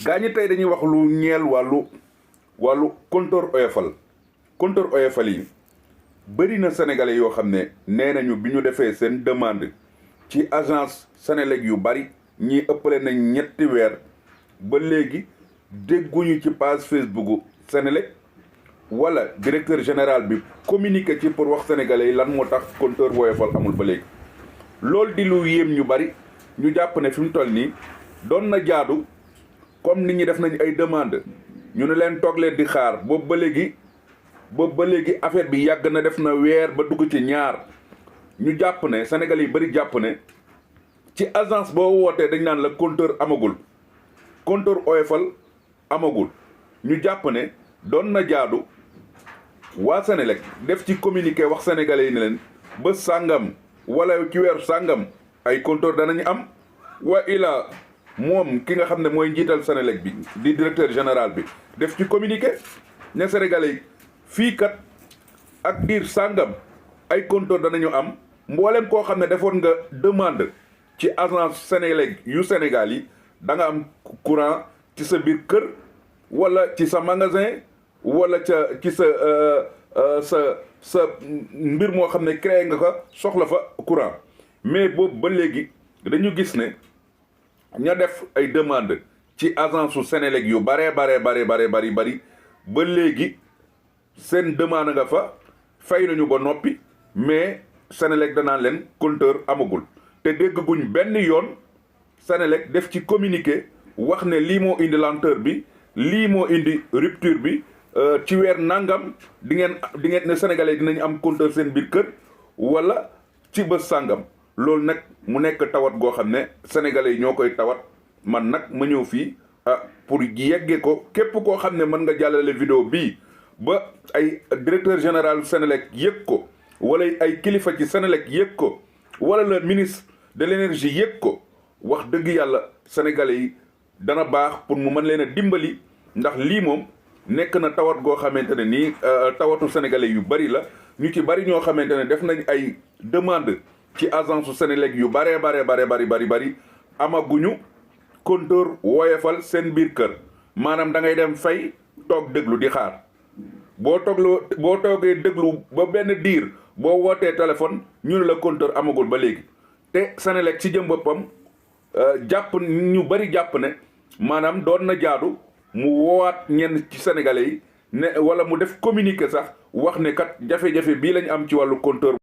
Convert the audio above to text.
gaañi tey dañuy wax lu ñeel wàllu compteur oyofal yi bëri na sénégalais yoo xam ne nee nañu bi ñu defee seen demande ci agence Senelec yu bari ñii ëppale nañ ñetti weer ba léegi dégguñu ci page Facebook Senelec wala directeur général bi communiqué ci pour wax sénégalais yi lan moo tax compteur oyofal amul ba léegi. loolu di lu yéem ñu bari ñu jàpp ne fi mu toll nii doon na jaadu comme nit ñi def nañ ay demande ñu ne leen toog leen di xaar boobu ba léegi affaire bi yàgg na def na weer ba dugg ci ñaar ñu jàpp ne sénégalais yi bari jàpp ne ci agence boo wootee dañ naan la compteur amagul compteur oyofal amagul ñu jàpp ne doon na jaadu waa Senelec def ci communiqué wax sénégalais yi ne leen ba sàngam wala ci weer sàngam ay compteur danañu am wa ila moom ki nga xam ne mooy njiital Senelec bi di directeur général bi def ci communiqué ne sénégalais yi fii kat ak diir sàngam ay compteur danañu am mboolem koo xam ne defoon nga demande ci agence Senelec yu Sénégal yi da nga am courant ci sa biir kër wala ci sa magasin wala ci sa mbir moo xam ne créé nga ko soxla fa courant. mais boobu ba léegi dañu gis ne ña def ay demande ci agence su Senelec yu bari ba léegi seen demande nga fa fay nañu ba noppi mais Senelec danaan leen compteur amagul te dégguñ benn yoon Senelec def ci communiqué wax ne lii moo indi lenteur bi lii moo indi rupture bi ci weer nangam di ngeen ne sénégalais dinañ am compteur seen biir kër wala ci bés sàngam. loolu nag mu nekk tawat goo xam ne sénégalais yi ñoo koy tawat man nag ma ñëw fii pour yeggee ko képp koo xam ne mën nga jàllale vidéo bii ba ay directeur général Senelec yëg ko wala ay kilifa ci Senelec yëg ko wala le ministre de l'énergie yëg ko wax dëgg yàlla sénégalais yi dana baax pour mu mën leen a dimbali ndax lii moom nekk na tawat goo xamante ne nii tawatu sénégalais yu bari la ñu ci bari ñoo xamante ne def nañ ay demande ci agence su Senelec yu bari amaguñu compteur woyofal seen biir kër maanaam da ngay dem fay toog déglu di xaar boo toogee déglu ba benn diir boo wootee téléphone ñu ne la compteur amagul ba léegi te Senelec ci jëm boppam ñu bari jàpp ne maanaam doon na jaadu mu woowaat ñenn ci sénégalais yi ne wala mu def communiqué sax wax ne kat jafe-jafe bii lañ am ci wàllu compteur